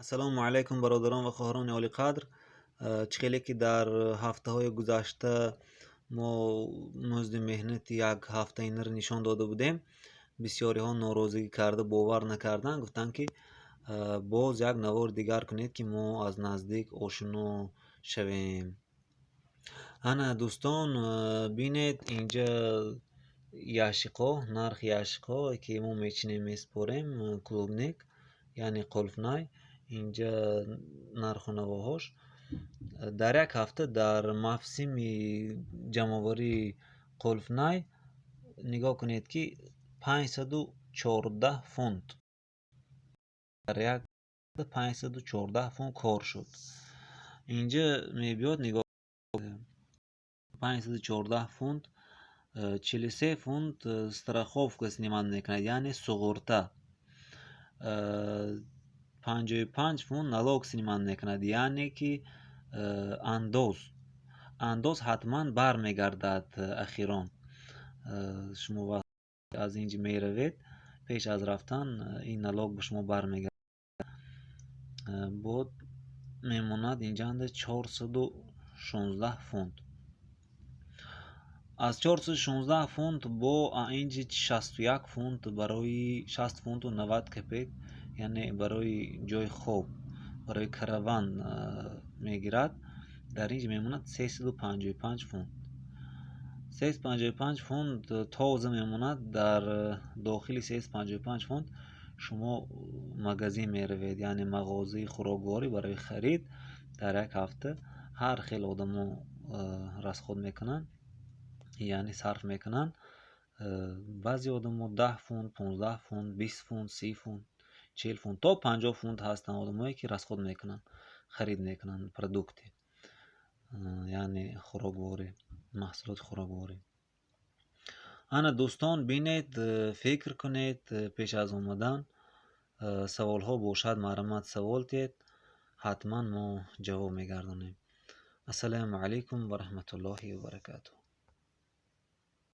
Ассалому алайкум, бародарон ва хоҳарони олиқадр. Чӣ хеле ки дар ҳафтаҳои гузашта мо музди меҳнати як ҳафтаинаро нишон дода будем, бисёриҳо норозигӣ карда, бовар накарданд, гуфтанд, ки боз як навори дигар кунед, ки мо аз наздик ошино шавем. Ана, дӯстон, бинед, инҷа ящикҳо, нархи ящикҳо, ки мо мечинем, месупорем, клубника, яъне қулфнай. Инҷа нарху навоҳош дар як ҳафта дар мавсими ҷамъоварии қулфнай, нигоҳ кунед, ки 514 фунт, дар як 514 фунт кор шуд. Инҷа мебиёд, нигоҳ, 514 фунт, 43 фунт страховка снимать мекунад, яъне суғурта, 55 фунт налог снимать мекунад, яъне ки андоз. Андоз ҳатман бармегардад ахирон. Шумо вақте аз инҷа меравед, пеш аз рафтан ин налог ба шумо бармегардад. Бод мемонад инҷанда 416 фунт. Аз 416 фунт бо инҷи 61 фунт, барои 60 фунту 90 копеек, яъне барои ҷои хоб, барои караван мегирад. Дар инҷа мемонад 355 фунт. 355 фунт тоза мемонад. Дар дохили 355 фунт шумо магазин меравед, яъне мағозаи хӯрокворӣ барои харид. Дар як ҳафта ҳар хел одамо расход мекунанд, яъне сарф мекунанд. Баъзе одамо 10 фунт, 15 фунт, 20 фунт, 30 фунт, 40 фунт, то 50 фунт ҳастанд одамое, ки расход мекунанд, харид мекунанд продукты, яъне хӯрокворӣ, маҳсулоти хӯрокворӣ. Ана, дӯстон, бинед, фикр кунед пеш аз омадан. Саволҳо бошад, марҳамат, савол диҳед, ҳатман мо ҷавоб мегардонем. Ассалому алайкум ва раҳматуллоҳи ва баракатуҳ.